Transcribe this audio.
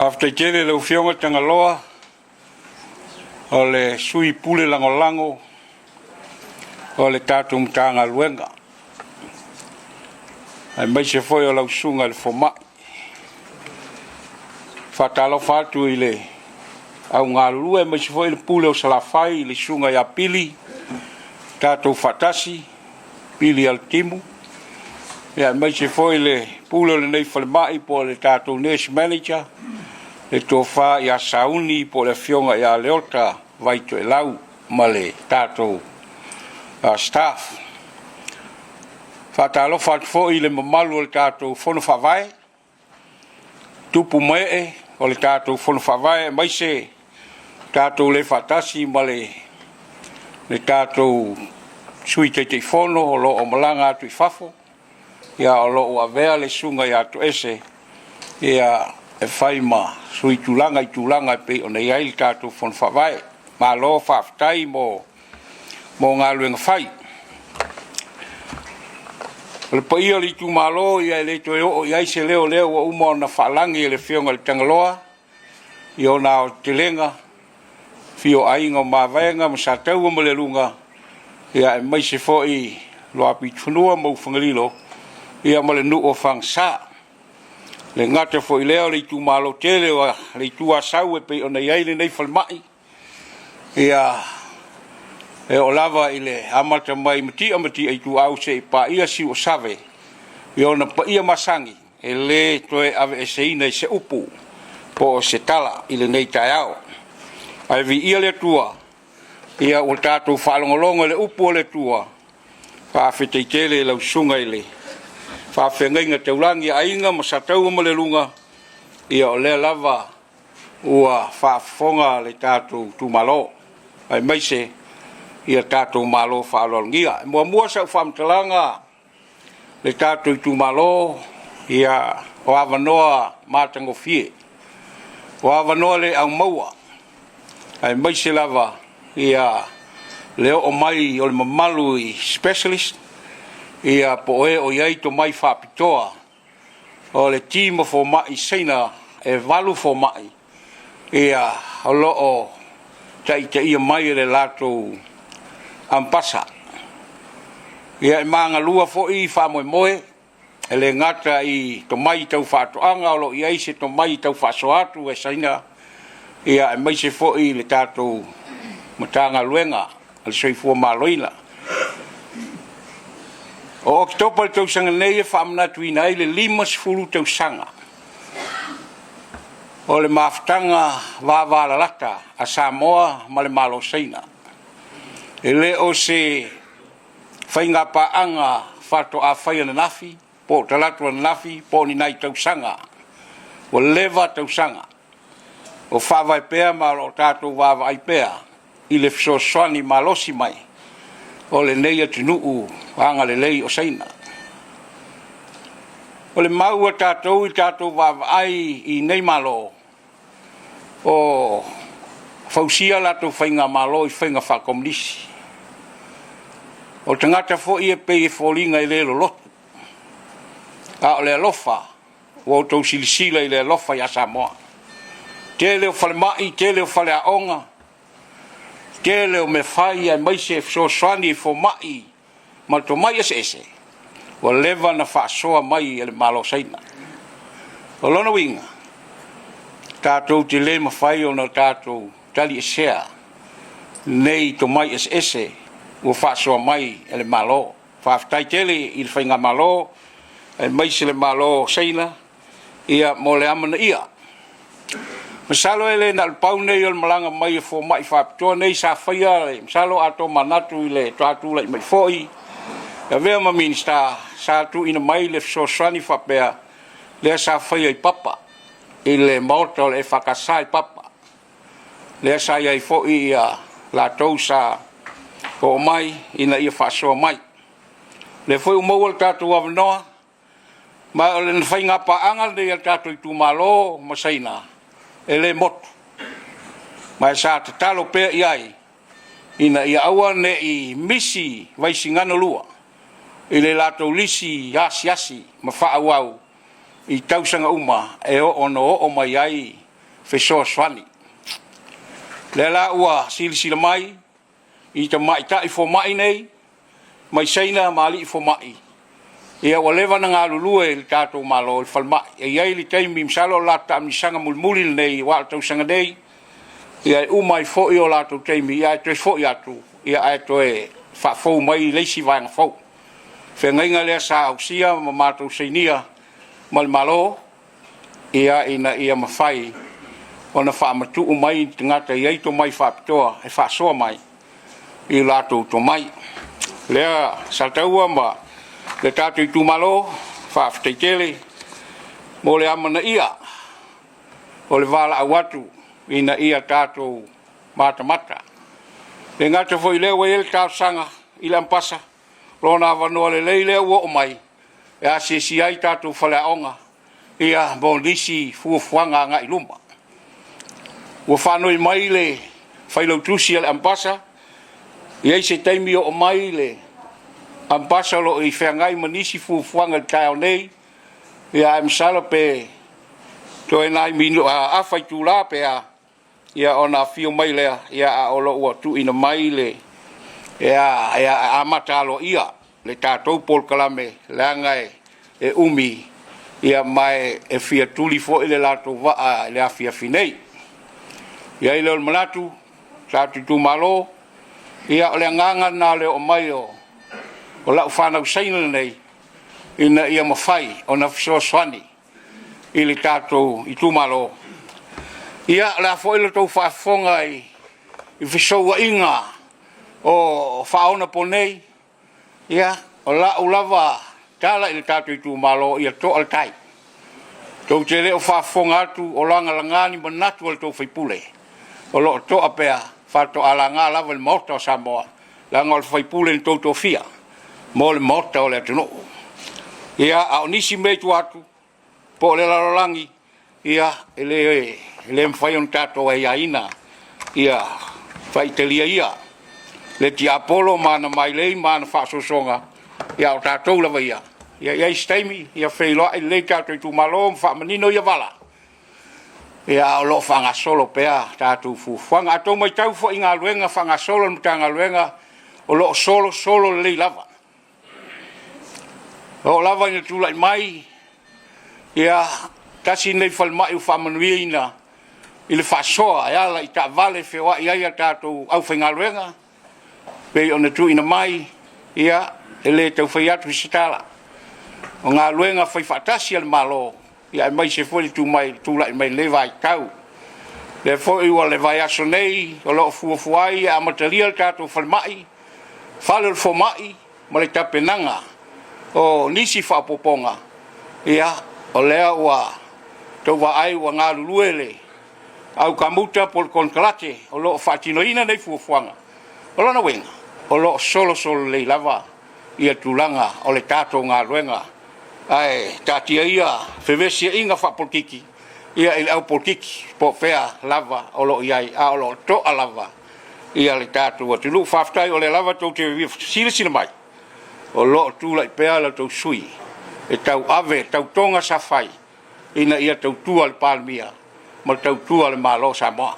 Faafetai tele i lau Afioga Tagaloa o le sui pule lagolago o le tatou Matagaluega, aemaise foi o lau susuga i le Fomai. Faatalofa atu i le au galulue aemaise foi le pule o Salafai i le susuga ia Pili, tatou faatasi, Pili Alatimu, aemaise foi le pule o lenei falemai po o le tatou nurse manager, le tofa ia Sauni po o le afioga ia Leota Vaitoelau ma le tatou staff. Faatalofa atu foi i le mamalu o le tatou Fono Faavae, tupu ma ee o le tatou Fono Faavae, aemaise tatou le faatasi ma le tatou Sui Taitaifono o lo o malaga atu i fafo, ia o lo o avea le susuga ia Toese ia e fai ma sui tulaga i tulaga e pei ona i ai le tatou Fono Faavae. Malo faafetai mo galuega fai. O le paia o le itumalo, ia e le toe oo i ai se leo o lea ua uma ona faalagi e le Afioga i le Tagaloa i ona aotelega, afio o Aiga o Mavaega ma Sataua ma Lealuga, ia aemaise foi Luapitofanua ma Ufagalilo, ia ma le nuu o Fagasa. E le gata foi i lea o le itumalo tele o le Itu Asau e pei ona i ai lenei falemai, ia e oo lava i le amata mai Matia Matia Ituau seia paia Siuosave i ona paia masani e le toe aveeseina i se upu po o se tala i lenei taeao. Ae viia le Atua, ia ua tatou faalogologo i le upu a le Atua. Faafetai tele i lau susuga i le faafeagaiga taulagi a Aiga ma Sataua ma Lealuga, ia o lea lava ua faafofoga le tatou itumalo, aemaise ia tatou malo faaaloalogia. E muamua sau faamatalaga le tatou itumalo, ia o avanoa matagofie, o avanoa le aumaua, aemaise lava ia le oo mai o le mamalu i specialist, ia po o e o i ai tomai faapitoa o le team o fomai Saina e 8 fomai ia o lo o taitaia mai e le latou ampasa. Ia e magalua foi faamoemoe, e le gata i tomai tau faatoaga o lo o i ai se tomai tau faasoa atu e Saina, ia aemaise foi le tatou Matagaluega a le Soifua Maloloina. O Oketopa i le tausaga nei e faamanatuina ai le 50 tausaga o le mafutaga vavalalata a Samoa ma le Malo o Saina. E le o se faigapaaga faatoa fai ananafi po o talaatu ananafi po o ni nai tausaga, ua leva tausaga o faavae pea ma o lo o tatou vaavaai pea i le fesoasoani malosi mai o lenei atunuu agalelei o Saina. O le mau a tatou i tatou vaavaai i nei Malo, o fausia latou faigamalo i faiga faakomunisi. O tagata foi e pei e foliga e le lolotu, a o le alofa ua outou silasila i le alofa ia Samoa. Tele o falemai, tele o faleaoga, tele o mea fai aemaise fesoasoani i fomai ma tomai eseese ua leva ona faasoa mai e le Malo o Saina. O lona uiga, tatou te le mafai ona tatou taliesea nei tomai eseese ua faasoa mai e le Malo. Faafetai tele i le Faigamalo aemaise le Malo o Saina ia mo le amanaia. Masalo e le na o le pau nei o le malaga mai a fomai faapitoa nei sa faia, masalo a tomanatu i le faatoa tulai mai foi e avea ma Minisita, sa tuuina mai le fesoasoani faapea lea sa faia i Papa i le maota o le EFKS i Papa. Lea sa i ai foi ia latou sa oo mai ina ia faasoa mai. O lea foi ua maua le tatou avanoa, ma o le faigapaaga lenei a le tatou itumalo ma Saina, e le motu. Ma e sa tatalo pea i ai ina ia aua ne i misi Vaisigano 2 i le latou lisi asiasi ma faaauau i tausaga uma e oo ona oo mai ai fesoasoani. Lea la ua silasila mai i tamaitai fomai nei mai Saina ma alii fomai, ia ua leva ona galulue i le tatou Malo i le falemai. E i ai le taimi, masalo o le latou taamilosaga mulimuli lenei aua o le tausaga nei, ia e uma ai foi o latou taimi, ia ae toe foi atu, ia ae toe faafou mai le isi vaega fou. Feagaiga lea sa ausia ma matou sainia ma le Malo, ia ina ia mafai ona faamatuu mai ni tagata e i ai tomai faapitoa e faasoa mai i o latou tomai. Lea Sataua ma le tatou itumalo, faafetai tele mo le amanaia o le valaau atu ina ia tatou matamata. E le gata foi i lea ua i ai le talosaga i le Ampasa, lona avanoa lelei lea ua oo mai e asiasi ai tatou faleaoga ia mo nisi fuafuaga agai i luma. Ua faanoi mai le Failautusi a le Ampasa, e i ai se taimi oo mai le Ampasa o lo o feagai ma nisi fuafuaga i le taeao nei, ia ae masalo pe toe nai afa itula pe a, ia ona afio mai lea, a o lo o ua tuuina mai le e amata aloaia le tatou polokalame, leaga e umi, ma e fia tuli foi le latou vaa i le afiafi nei. I ai lea o le manatu, tatou itumalo, ia o le agaga lena o le oo mai o lau fanau Saina lenei, ina ia mafai ona fesoasoani i le tatou itumalo. Ia, o le a foi la outou faafofoga i fesouaiga o faaonaponei, ia, o lau lava tala i le tatou itumalo, ia to'a le tai. Tou te le o faafofoga atu o lagalaga ni manatu o le tou sui usufono, o lo o to'a pea, faatoa laga lava i le Maota o Samoa, leaga o le sui usufono na outou tofia mo le Maota o le atunuu. Ia, a o nisi mea i tua atu po o le lalolagi, ia, e le mafai ona tatou aiaina ia faitalia ia le tiapolo ma ana mailei ma ana faasoasoga, a o tatou lava ia, ia i ai se taimi feiloai lelei tatou itumalo ma faamanino ia vala, a o lo o faagasolo pea tatou fuafuaga. A outou matau foi i galuega faagasolo a le Matagaluega, o lo o solosolo lelei lava. E oo lava ina tulai mai, ia, tasi lenei falemai ua faamanuiaina i le faasoa e ala i taavale e feoai ai a tatou aufaigaluega pei ona tuuina mai, ia, e le tau fai atu se tala. O galuega faifaatasi a le Malo, aemaise foi le tulai mai i lenei vaitau. O lea foi ua le vaiaso nei o lo o fuafua ai e amatalia le tatou falemai, fale o le fomai ma le tapenaga o nisi faaopoopoga, ia, o lea ua outou vaai ua galulue le au kamuta po o le konekarate o lo o faatinoina nei fuafuaga. O lona uiga, o lo o solosolo lelei lava ia tulaga o le tatou galuega, ae taatia ia fevesiaiga faapolokiki ia i le au polokiki po o fea lava o lo o i ai, a o lo o to'a lava ia le tatou atunuu. Faafetai o lea lava tou te silasila mai, o lo o tulai pea la outou sui usufono e tauave tautoga sa fai ina ia tautua le Palemia ma tautua le Malo o Samoa.